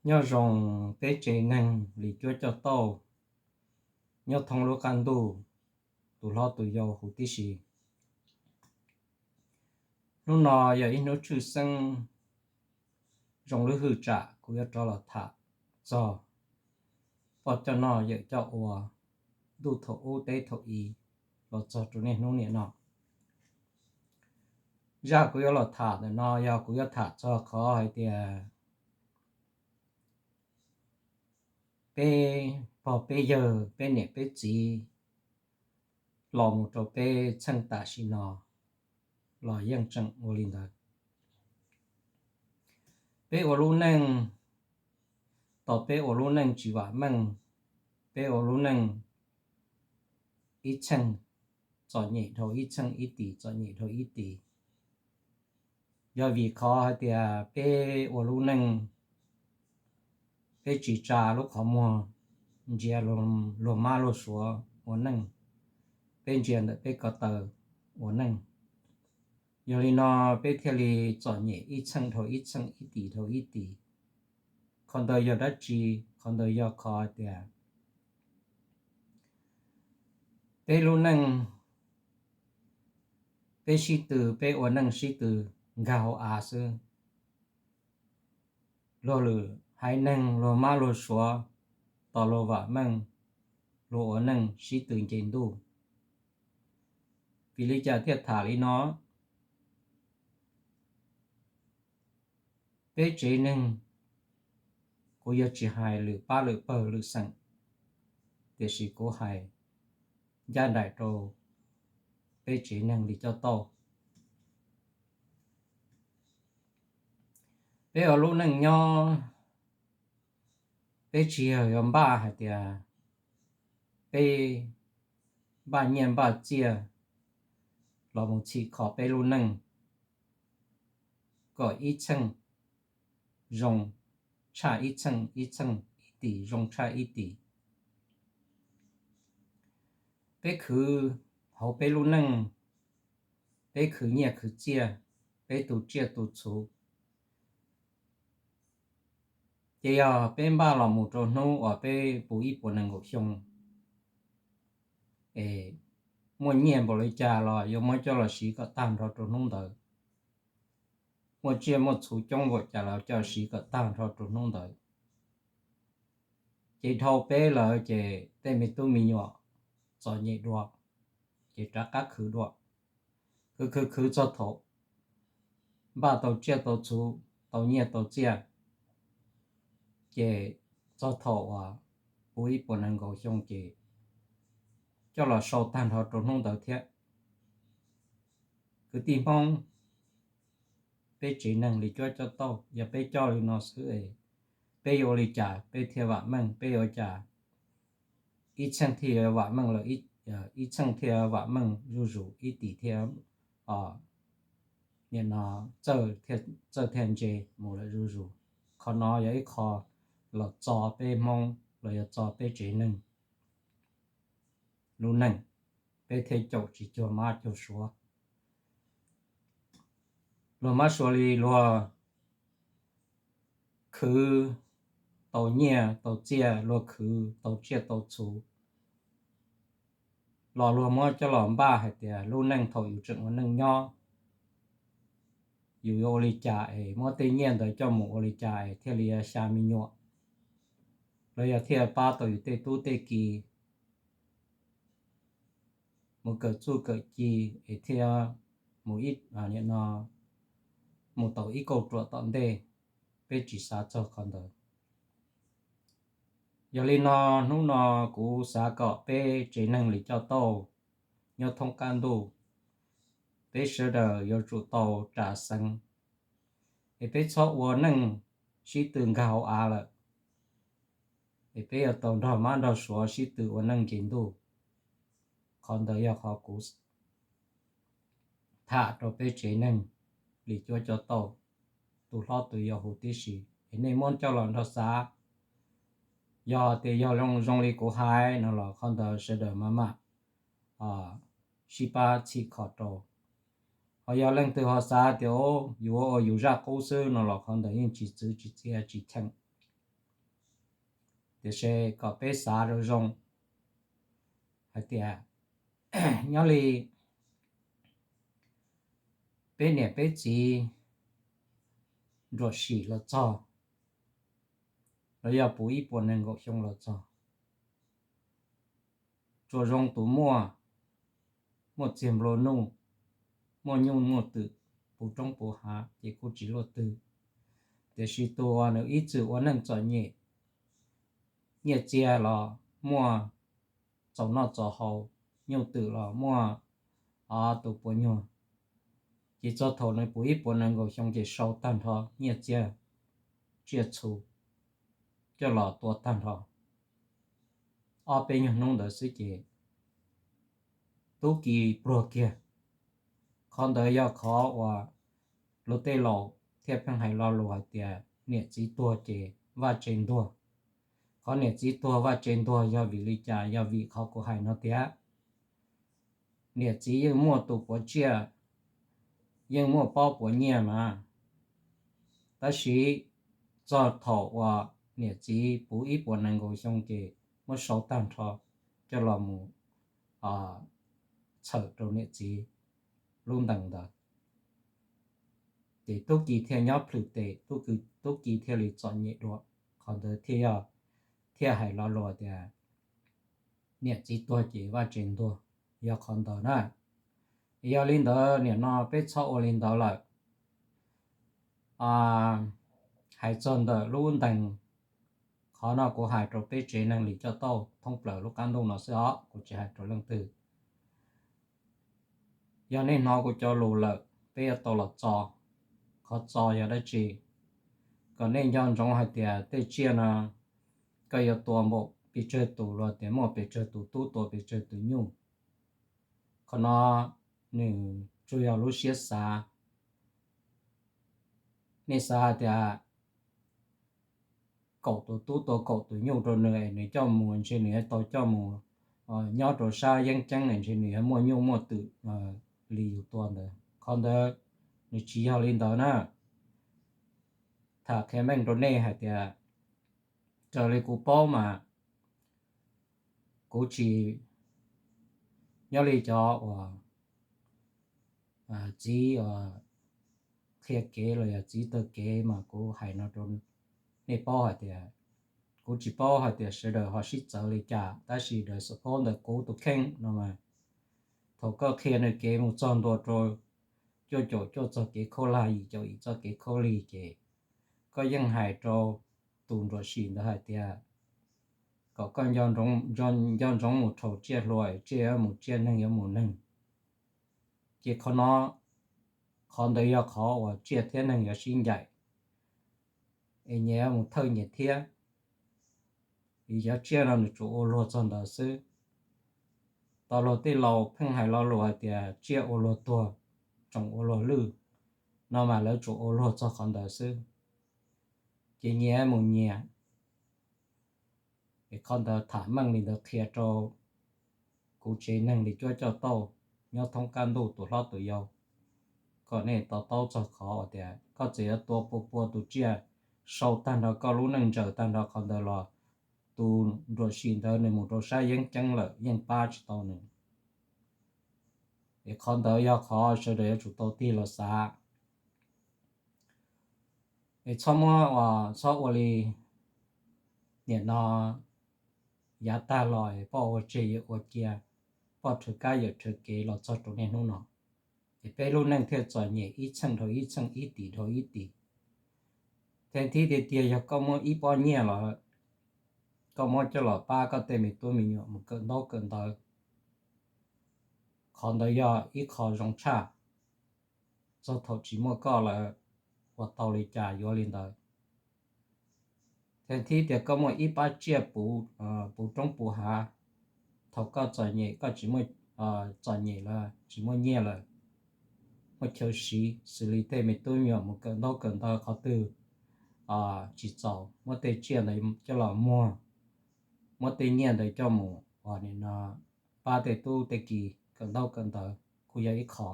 Nyob zoo peb tsev neeg li cuab coj tauj nyob thoob lub qab ntuj, tus hlob tus yau huv tib si. Hnub no yog ib hnub tshwj xeeb zoo lub hwj tsam kuv yuav rov los tham txog poj coj noj yawm coj ua ntuj thaum ub teb thaum i los txog rau niaj hnub niam no. Zaj kuv yuav los tham ntawm no yog kuv yuav tham txog qhov hais tias peb pog peb yawg peb niam peb txiv los mus rau peb txheej tam sim no los yeej tseem ua li ntawd. Peb ua lub neej, tos peb ua lub neej tsis vam meej, peb ua lub neej ib txheej txom nyem dhau ib txheej, ib tis txom nyem dhau ib tis. Yog vim qhov hais tias peb ua lub neej, peb tsis tsa lub qhov muag ntsia luag mab luag suav ua neej, peb ntsia ntawm peb ko taw ua neej. Yog li no peb thiaj li txom nyem ib txheej dhau ib txheej, ib tis dhau ib tis. Qhov ntawd yog dab tsi? Qhov ntawd yog qhov hais tias peb lub neej, peb sib tw, peb ua neej sib tw nkag hauv av xwb. Luag lwm haiv neeg luag mab luag suav tos luag vam meej, luag ua neej sib tw nce ntuj. Vim li cas thiaj tham li no? Peb tsev neeg, kuv yuav tsis hais lwm pab lwm pawg lwm xeem, tiam sis kuv hais ncaj nraim rau peb tsev neeg li coj tauj. Peb ua lub neej nyob, peb tsis yog yuav npaj hais tias peb npaj nyiaj npaj txiaj los mus txhim kho peb lub neej kom ib txheej zoo tshaj ib txheej, ib txheej ib tis zoo tshaj ib tis. Peb khwv hauv peb lub neej, peb khwv nyiaj khwv txiaj, peb tu tsiaj tu txhuv, ces yog peb npaj los mus rau hnub uas peb puv ib puas nees nkaum xyoo, es muaj nyiaj npaum li cas los yuav muab coj los siv kom tag nrho rau hnub ntawd. Muaj tsiaj muaj txhuv coob npaum cas los coj siv kom tag nrho rau hnub ntawd. Ces dhau peb lawm ces tej me tub me nyuam txom nyem dua, ces rov qab khwv dua. Khwv khwv khwv txog thaum npaj tau tsiaj tau txhuv, tau nyiaj tau txiaj, ces txog thaum uas puv ib puas nees nkaum xyoo ces coj los sau tag nrho rau hnub ntawd thiab. Kwv tij Hmoob, peb tsev neeg li cuab coj tauj, yog peb coj li no xwb es peb yuav ua li cas peb thiaj vam meej, peb yuav ua cas ib txheej thiaj yuav vam meej lawm, ib txheej thiaj vam meej zuj zus, ib tis thiaj, nim no txawj thiaj ntse mus lawm zuj zus. Qhov no yog ib qho los txo peb Hmoob los yog txo peb tsev neeg lub neej, peb thiaj caum tsis cuag mab cuag suav. Luag mab suav li luag khwv tau nyiaj tau txiaj, luag khwv tau tsiaj tau txhuv, los luag muab coj los npaj hais tias lub neej thaum yus tseem ua neej nyob, yus yuav ua li cas es muab tej nyiaj ntawd coj mus ua li cas es thiaj li xya me nyuam, los yog thiaj pab tau yus tej tub tej ki mus kawm txuj kawm ci es thiaj mus ib, nim no mus tau ib kauj ruam tom ntej. Peb tsis xav txog qhov ntawd. Yog li no, hnub no kuv xav kom peb tsev neeg li coj tauj nyob thoob qab ntuj, peb sawv daws yuav tsum tau ras xeev, es peb txhob ua neej sib tw nkag hauv av lawm, es peb yuav tau nrog mab nrog suav sib tw ua neej nce ntuj. Qhov ntawd yog qhov kuv tham rau peb tsev neeg li cuab coj tauj, tus hlob tus yau huv tib si, es nej muab coj los nrog xav. Yog tias yog zoo li kuv hais no los qhov ntawd sawv daws maj mam sib pab txhim kho rau. Ho yog leej twg ho xav tias yus ua yus zaj qub xwb no los qhov ntawd yeej tsis txwv tsis txiav tsis cheem. Tiam sis kom peb xav zoo zoo hais tias nyob li peb niam peb txiv nruam sim los txog, los yog puv ib puas nees nkaum xyoo los txog, tsuas zoo tus muaj, muaj txiag nplua nuj, muaj nyuj muaj twm, puv roob puv hav ces kuj tsis luaj twg. Tiam sis tus uas nws ib txwm ua neej txom nyem, nyiaj txiag los muaj txaus noj txaus haus, nyuj twm los muaj tus puas nyuag, ces txog thaum nws puv ib puas nees nkaum xyoo ces sau tag nrho nyiaj txiag tsiaj txhu coj los tua tag nrho. Ob peb nyuag hnub ntawd xwb ces tub ki pluag kiag. Qhov ntawd yog qhov uas luag tej laus thiaj pheej hais lo lus hais tias niam txiv tuag ces vaj tse ntuag. Qhov niam txiv tuag vaj tse ntuag yog vim li cas? Yog vim qhov kuv hais no tiag. Niam txiv yeej muaj tus puav tsiaj, yeej muaj pob puav nyiaj mas, tab sis txog thaum uas niam txiv puv ib puas nees nkaum xyoo ces muab sau tag nrho coj los mus txhawm rau niam txiv lub ntees ntawd. Ces tub ki thiaj nyob plhws tes, tub ki thiaj li txom nyem dua. Qhov ntawd thiaj yog, thiaj hais lo lus tias niam txiv tuag ces vaj tse ntuag, yog qhov ntawd na. Yog li ntawd nim no peb txhob ua li ntawd lawm. Hais txog ntawm lub ntees, qhov no kuv hais rau peb tsev neeg Lis Coj Tauj thoob plaws lub qab ntuj no xwb os, kuv tsis hais rau leej twg. Yog nej hnov kuv cov lus lawm, peb yuav tau los txo. Qhov txo yog dab tsi? Kom nej nco ntsoov hais tias tej tsiaj no koj yuav tua npaum pes tsawg tus los tias muaj pes tsawg tus tub tua pes tsawg tus nyuj. Qhov no nws tsuas yog lub siab xav. Nej xav hais tias kaum tus tub tua kaum tus nyuj rau nws es nws coj mus ntshe nws yuav tau coj mus nyob rau sab yeeb ceeb, ntshe nws yuav muaj nyuj muaj twm li yus tua ntawd. Qhov ntawd nws tsis yog li ntawd na. Tham qhia meej rau nej hais tias raws li kuv paub mas kuv tsis, nyob li cov uas txiv qhia kev los yog txiv taw kev mas kuv hais no rau nej paub hais tias kuv tsis paub hais tias sawv daws ho sib txawv li cas, tab sis daws suppose ntawm kuv tus kheej no mas thaum koj qhia nws kev mus txog ntua rau cuaj caum cuaj txoj kev khaub lig, yim caum yim txoj kev khaub lig ces koj yeej hais rau tus nruam sim ntawd hais tias kom koj nco ntsoov mus rhaus tsiaj hluas, tsiaj yuav mus tsiaj, neeg yuav mus neeg. Ces qhov no, qhov ntawd yog qhov uas tsiaj thiab neeg yuav sib ncaim, es nyias yuav mus thawj nyias thiab. Vim cov tsiaj no nws tsuas ua luag txog ntawd xwb. Tos luag tej laus pheej hais lo lus hais tias tsiaj ua luag tuag, tsoom ua luag lwj, no mas lawv tsuas ua luag txog qhov ntawd xwb. Ces nyias mus nyias. Es qhov ntawd tham meej li ntawd qhia rau kuv tsev neeg Lis Cuab Coj Tauj nyob thoob qab ntuj tus hlob tus yau, kom nej to taub txog qhov uas tias koj txawm yuav tua pua pua tus tsiaj, sau tag nrho koj lub neej ntsaws tag nrho qhov ntawd los tus nruam sim ntawd nws mus rau sab yeeb ceeb lawm yeej pab tsis tau nws. Es qhov ntawd yog qhov sawv daws yuav tsum tau tig los xav. Es txhob muab, txhob ua li nim no yav tag los es poj ua tseg yawm ua cia, poj rhawv kab yawm rhawv kev los txog rau niaj hnub no. Es peb lub neej thiaj txom nyem ib txheej dhau ib txheej, ib tim dhau ib tim. Theej thib tiag tiag yog koj muaj ib pob nyiaj los koj muab coj los pab koj tej me tub me nyuam mus kawm ntaub kawm ntawv. Qhov ntawd yog ib qho zoo tshaj. Txog thaum tsis muaj koj lawm, ua tau li cas yuav li ntawd. Theej thib tias koj muaj ib pab tsiaj puv, puv roob puv hav, thaum koj txom nyem, koj tsis muaj, txom nyem lawm tsis muaj nyiaj lawm, muaj chaw siv xws li tej me tub me nyuam mus kawm ntaub kawm ntawv qhov twg tsis txaus, muab tej tsiaj ntawd coj los muag, muab tej nyiaj ntawd coj mus ua nim no pab tej tub tej ki kawm ntaub kawm ntawv kuj yog ib qho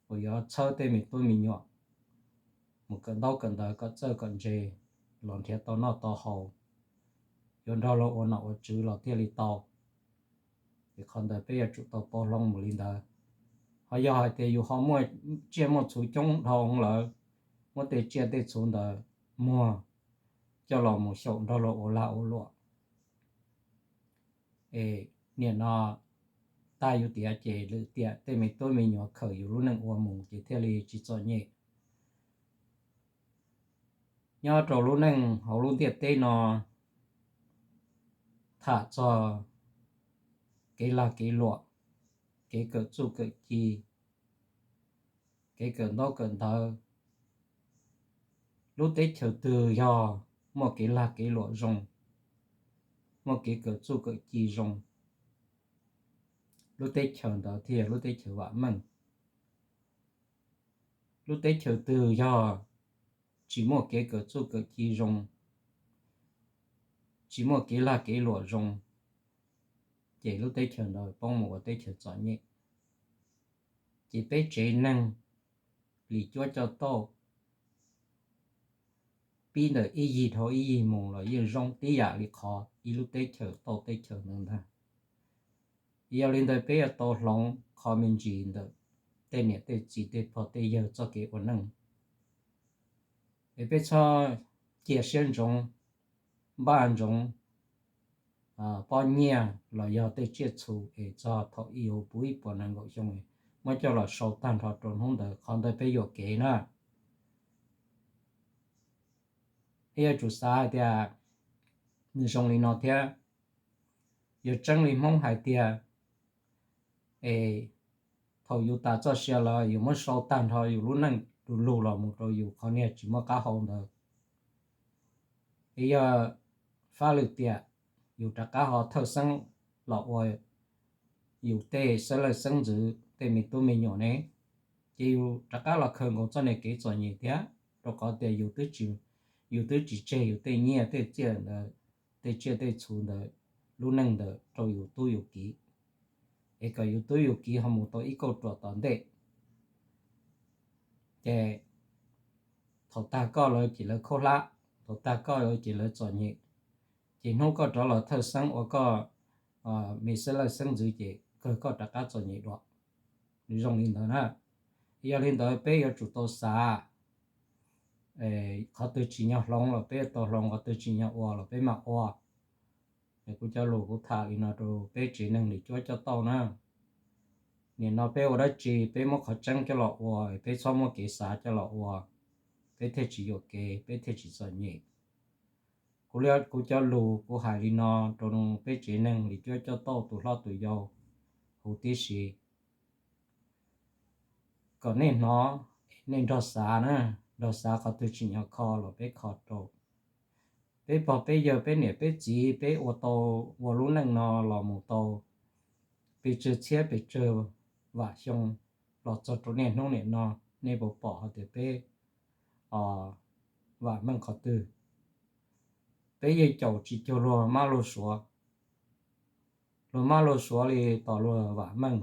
uas yuav txhawb tej me tub me nyuam mus kawm ntaub kawm ntawv kom txawj kom ntse los nrhiav tau noj tau haus, yuav nrog luag ua nom ua tswv los thiaj li tau. Ces qhov ntawd peb yuav tsum tau pauv hloov mus li ntawd. Ho yog hais tias yus ho muaj tsiaj muaj txhu coob dhau lawm, muab tej tsiaj tej txhu ntawd muag coj los mus xyaum nrog luag ua lag ua luam, es nim no tag yus tiav ces lwm tiam tej me tub me nyuam khaws yus lub neej ua mus ces thiaj li tsis txom nyem. Nyob rau lub neej hauv lub ntiaj teb no, tham txog kev lag kev luam, kev kawm txuj kawm ci, kev kawm ntaub kawm ntawv, lub teb chaws twg yog muaj kev lag kev luam zoo, muaj kev kawm txuj kawm ci zoo, lub teb chaws ntawd thiaj yog lub teb chaws vam meej. Lub teb chaws twg yog tsis muaj kev kawm txuj kawm ci zoo, tsis muaj kev lag kev luam zoo, ces lub teb chaws ntawd poob mus ua teb chaws txom nyem. Ces peb tsev neeg li cuab coj tauj pib ntawm ib yig dhau ib yig mus los yeej zoo tib yam li qhov ib lub teb chaws tauj teb chaws ntawd ntag. Yog li ntawd peb yuav tau hloov qhov me ntsis ntawm tej niam tej txiv tej pog tej yawg txoj kev ua neej, es peb txhob cia siab ntsoov npaj ntsoov pob nyiaj los yog tej tsiaj txhu es txog thaum ib puv ib puas nees nkaum xyoo muab coj los sau tag nrho rau hnub ntawd, qhov ntawd peb yuam kev na. Peb yuav tsum xav hais tias nws zoo li no thiab. Yuav tseeb li Hmoob hais tias, es thaum yus tas txoj sia lawm yus muab sau tag nrho yus lub neej du lug los mus rau yus qhov niag tsis muaj qab hau ntawd. Es yog fab lwm tiam yus rov qab ho thawj xeeb los ua yus tej xeeb leej xeeb ntxwv tej me tub me nyuam ne, ces yus rov qab los khaws nkaus txoj niag kev txom nyem thiab, rau qhov tias yus twb tsis tseg yus tej nyiaj tej txiaj ntawd, tej tsiaj tej txhu ntawd, lub neej ntawd rau yus tub yus kiv, es kom yus tub yus kiv ho mus tau ib kauj ruam tom ntej. Ces thaum tag koj lawv ces lawv khaub hlab, thaum tag koj lawv ces lawv txom nyem, ces hnub koj rov los thawj xeeb ua koj me xeeb leej xeeb ntxwv ces kawg koj rov qab txom nyem dua. Nws zoo li ntawd na. Yog li ntawd peb yuav tsum tau xav, qhov twg tsim nyog hloov los peb yuav tau hloov, qhov twg tsim nyog ua los peb mam ua. Kuv cov lus kuv tham li no rau peb tsev neeg li cuab coj tauj na. Nim no peb ua dab tsi peb muab qhov tseeb coj los ua, peb txhob muab kev xav coj los ua, peb thiaj tsis yuam kev, peb thiaj tsis txom nyem. Kuv, kuv cov lus kuv hais li no rau peb tsev neeg li cuab coj tauj tus hlob tus yau huv tib si, kom nej hnov, nej nrog xav na, nrog xav qhov twg tsim nyog kho los peb kho rau. Peb pog peb yawg peb niam peb txiv peb ua tau, ua lub neej no los mus tau pes tsawg txhiab pes tsawg vam xyoo los txog rau niaj hnub nim no, nej puas pom hais tias peb vam meej qhov twg? Peb yeej caum tsis cuag luag mab luag suav. Luag mab luag suav li tos luag vam meej,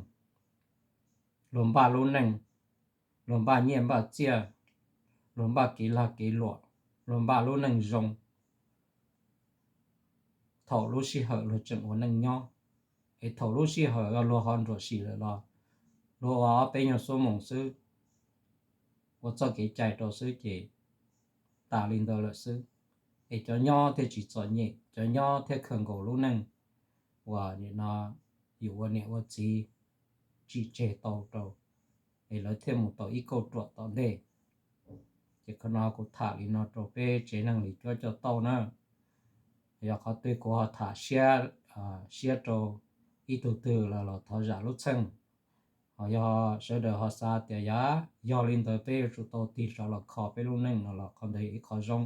luag npaj lub neej, luag npaj nyiaj npaj txiaj, luag npaj kev lag kev luam, luag npaj lub neej zoo. Thaum lub sij hawm luag tseem ua neej nyob, es thaum lub sij hawm luag ho nruam sim lawm los luag ua ob peb nyuag xuab moos xwb, ua txoj kev cai rau xwb ces tas li ntawd lawm xwb. Es cov nyob thiaj tsis txom nyem, cov nyob thiaj khaws nkaus lub neej uas nim no yus ua niam ua txiv tsim tseg tau rau, es lawv thiaj mus tau ib kauj ruam tom ntej. Ces qhov no kuv tham li no rau peb tsev neeg li cuab coj tauj na. Yog qhov twg kuv ho tham siab, siab rau ib tug twg los los thov zam lub txheej. Ho yog sawv daws ho xav tias yog, yog li ntawd peb yuav tsum tau tig rov los kho peb lub neej no los qhov ntawd yog ib qho zoo.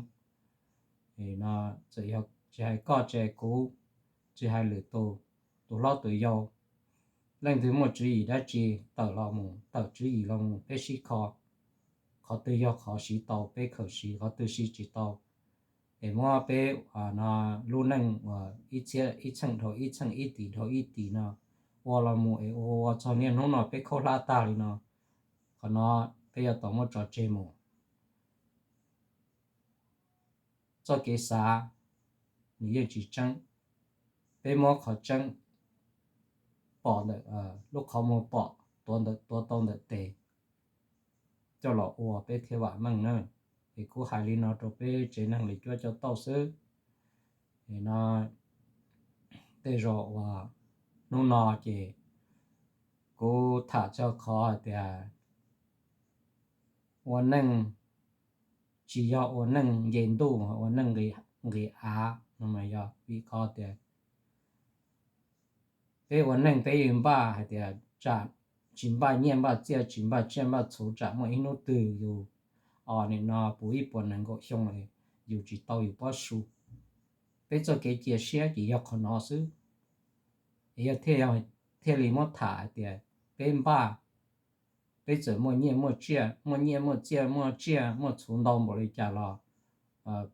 No txawm yog tsis hais koj tsis hais kuv, tsis hais lwm tus, tus hlob tus yau, leej twg muaj tswv yim dab tsi tawm los mus, tawm tswv yim los mus peb sib kho. Qhov twg yog qhov siv tau peb khaws siv, qhov twg siv tsis tau es muab peb lub neej uas ib txhiab ib txheej dhau ib txheej, ib tis dhau ib tis no ua los mus es ua ua txog niaj hnub no peb khaub hlab tag li no, qhov no peb yuav tau muab tso tseg mus. Txoj kev xav nws yeej tsis tseeb. Peb muab qhov tseeb pom ntawm lub qhov muag pom, tuav ntawm, tuav tau ntawm tes coj los ua peb thiaj vam meej na. Es kuv hais li no rau peb tsev neeg li cuab cov tauj xwb. Es no tej zaum uas hnub no ces kuv tham txog qhov hais tias ua neej tsis yog ua neej nce ntuj, ua neej nqis av no mas yog vim qhov tias peb ua neej peb yeej npaj hais tias tsam tsis npaj nyiaj npaj txiaj, tsis npaj tsiaj npaj txhu, tsam muaj ib hnub twg yus nim no puv ib puas nees nkaum xyoo yus tsis tau yus pob su. Peb txoj kev cia siab ces yog qhov no xwb. Es yog thiaj li muab tham hais tias peb npaj, peb txawm muaj nyiaj muaj tsiaj, muaj nyiaj muaj txiaj, muaj tsiaj muaj txhu ntau npaum li cas los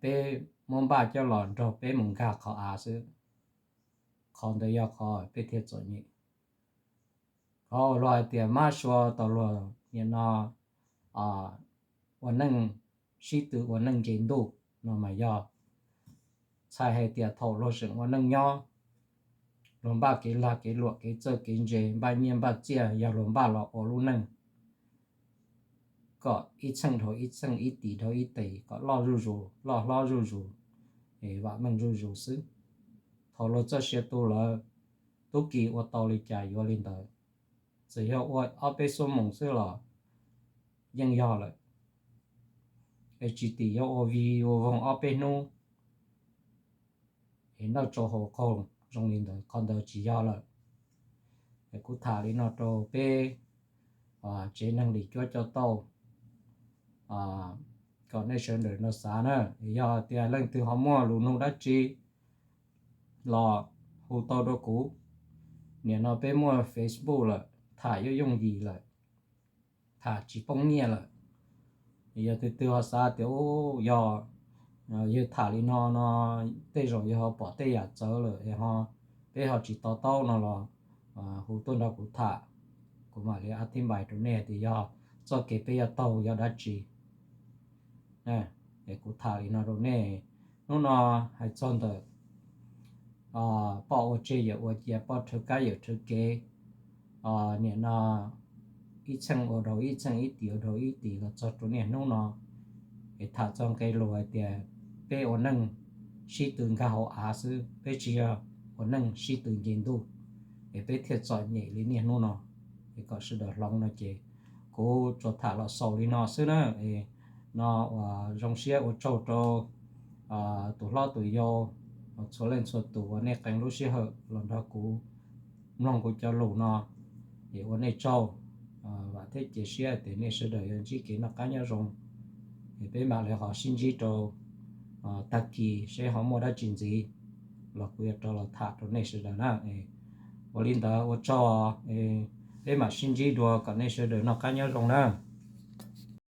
peb muab npaj coj los nrog peb mus nkag qhov av xwb. Qhov ntawd yog qhov peb thiaj txom nyem. Qhov uas luag hais tias mab sua tau luag nim no ua neej sib tw ua neej nce ntuj no mas yog txhais hais tias thaum luag tseem ua neej nyob, luag npaj kev lag kev luam kev txawj kev ntse, npaj nyiaj npaj txiaj yog luag npaj los ua lub neej kom ib txheej dhau ib txheej, ib tis dhau ib tis, kom loj zuj zus, loj hlob zuj zus, vam meej zuj zus xwb. Thaum luag txoj sia tu lawm, tub ki ua tau li cas yuav li ntawd. Txawm yog ua ob peb xuab moos xwb los yeej yog lawm. Es tsis tim yuav ua vig ua voog ob peb hnub es noj tsau haus qaug zoo li ntawd, qhov ntawd tsis yog lawm. Es kuv tham li no rau peb tsev neeg li cuab cov tauj kom nej sawv daws no xav na. Yog tias leej twg ho muaj lus nug dab tsi los hu tau rau kuv. Nim no peb muaj Facebook lawm, tham yooj yooj yim lawm, tham tsis poob nyiaj lawm. Yog tus twg ho xav tias yog yawg tham li no no tej zaum yawg ho pom tej yam txawv lawm es ho peb ho tsis to taub no los hu tuaj nrog kuv tham, kuv mam li ab thib npais rau nej tias yog txoj kev peb yuav taug yog dab tsi. Es kuv tham li no rau nej, hnub no hais txog ntawm poj ua tseg yawm ua cia, poj rhawv kab yawm rhawv kev, nim no ib txheej ua dhau ib txheej, ib tis ua dhau ib tis los txog rau niaj hnub no. Es tham txog nqe lus hais tias peb ua neej sib tw nkag hauv av xwb, peb tsis yog ua neej sib tw nce ntuj, es peb thiaj txom nyem li niaj hnub no. Es kom sawv daws hloov no ces kuv tsuas tham los xaus li no xwb na. No uas zoo siab ua tsaug rau tus hlob tus yau, txhua leej txhua tus uas nej qee lub sij hawm los nrog kuv mloog kuv cov lus no, es ua nej tsaug. Vam thiab cia siab tias nej sawv daws yuav ntsib kev noj qab nyob zoo. Es peb mam li ho sib ntsib rau tag kis seb ho muaj dab tsi ntxiv los kuv yuav rov los tham rau nej sawv daws na. Ua li ntawd ua tsaug, peb mam sib ntsib dua kom nej sawv daws noj qab nyob zoo na.